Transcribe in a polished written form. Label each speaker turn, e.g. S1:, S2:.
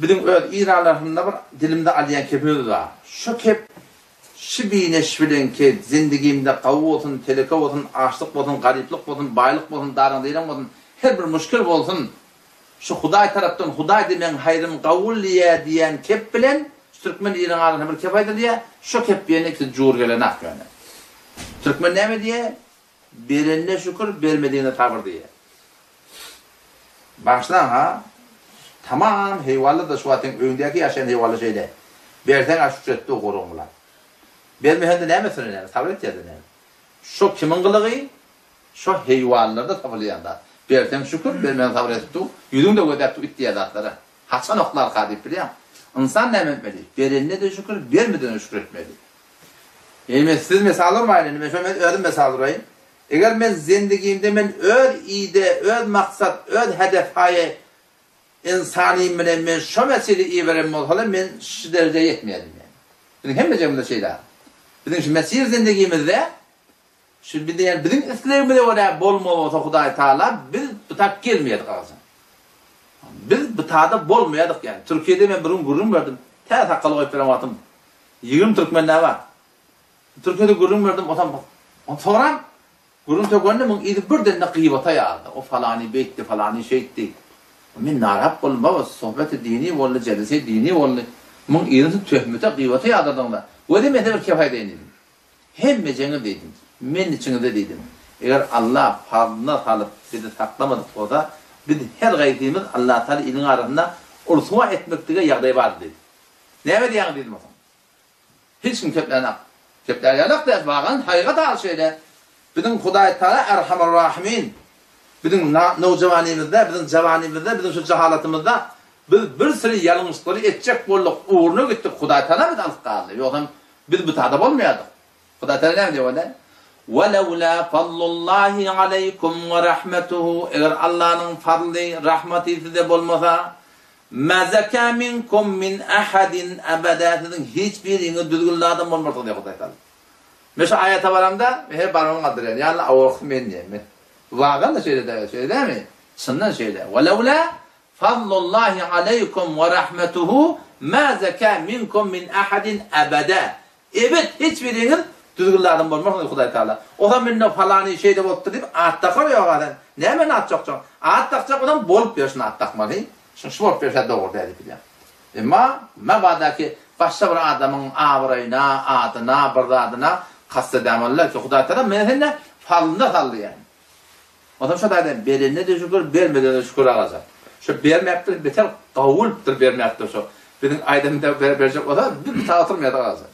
S1: Biziň öz il arasynda bir dilimde alýan kepimiz bar. Şo kep şi bineş bilen ki zindigimde gawy bolsun, teleke bolsun, açlyk bolsun, garyplyk bolsun, baýlyk bolsun, daryň-direň bolsun, her bir muşkil bolsun, şu Hudaý tarapdan Hudaý diýmegiň haýrym gawul diýýä diýýän kep bilen şu türkmen iliň arasynda bir kep aýdylýa, şo kep diýen ikisi jur gelenak ýöne. Türkmen näme diýýä? Berenine şükür, bermedigine sabyr diýýär. Bagyşlaň ha, tamam heýwalla-da şu wagt seň öýüňdäki ýaşaýan heýwalla şeýle. Berseň-ä şükür etdi o gorugyňla. Bermeseň-de näme etsin näme, sabyr etýär-de näme. Şo kimiň gylygy? Şo heýwanlarda tapylýan zat. Berseň şükür, bermeseň sabyr edip dur. Ýüzüň-de gözläp dur it diýýän zatlara. Haçan oklarka diýip bilýäň. Ynsan näme etmeli? Berenine-de şükür, bermedigine-de şükür etmeli. Indi men siz mysal urmaýyn indi men şo men özüm mysal uraýyn. Eger men zendigimde men öz ide, öz maksat, öz hedef haýy ynsanym bilen men şo mesili iberen bolsalar men şu derejä ýetmeýärdim ýani. Biziň hemmejigimizde şeýle. Biziň şu mesir zendigimizde şu biz ýani biziň islegimize görä bolma bolsa Hudaý Taala biz bu tak gelmeýärdik agajam. Biz bu tada bolmaýardyk ýani. Türkiýede men bir gün gürrüň berdim. Tä sakgal goýup beren wagtym 20 türkmen nä bar? Türkiýede gürrüň berdim, otam ony soran gürrüň tökende muň yzy birden-de gybata ýazdy. O falany beýtdi, falany şeýtdi. Men narahat boldum, baba, sohbeti dini boldy, jelese dini boldy. Muň yzyny siz töhmete, gybata ýazdyrdyňyz-a. Gözi men size bir kep aýdaýyn diýdim. Hemmejeňiz diýdim. Men içiňizde diýdim. Eger Allah fazlyna salyp bizi saklamadyk bolsa, biz her gaýsymyz Allatagala iliň arasynda ryswa etmeklige ýagdaý bardy diýdim. Näme diýýäňiz diýdim onsoň. Hiç kim keplänak. Keplär ýalak däl, wagan haýgat al şeýle. Biziň Hudaý Tagala Erhamur Rahimin. Biziň nowjawanymyzda, biziň jawanymyzda, biziň şu jahalatymyzda biz bir süri ýalňyşlyklary etjek bolduk, ugruna gitdik, Hudaý Tagala bizi alyp galdy. Ýogsam biz bu tada bolmaýardyk. Hudaý Tagala näme diýýär onda? Welewla fadlullahi aleýkum we rahmetuhu eger Allanyň fadly, rahmaty size bolmasa, Ma zeka minkum min ahadin abada siziň hiç biriňiz düzgünli adam bolmarsyňyz diýýär Hudaý Taala. Men şu aýata baramda, men her barmagymy galdyrýan. Ýa Allah, awalky men diýýän men. Wagan-da şeýle däl, şeýle dälmi? Çyndan şeýle. Welewla fadlullahi aleýkum we rahmetuhu ma zeka minkum min ahadin abada. Ebet hiç biriňiz düzgünli adam bolmarsyňyz Hudaý Taala. Ozam mende falany şeýle bolupdyr diýip at dakar ýok a sen. Nämeni at çokjaň? At dakjak bolsaň bolup ýörşüne at dakmaly. Şuň şu bolup ýörşä dogry däl diýip bilýän. Emma mabadaki başga bir adamyň abraýyna, adyna, bir zadyna kast edämeliler ki Hudaý Taala meni sende falynda saldy ýani. Onsoň şo taýdan berenine-de şükür, bermedene-de şükür agaja. Şo bermäpdir, beter gawy bolupdyr bermäpdir şo. Biziň aýdanymyza berjek bolsa, biz bir sagat oturmaýardyk agaja.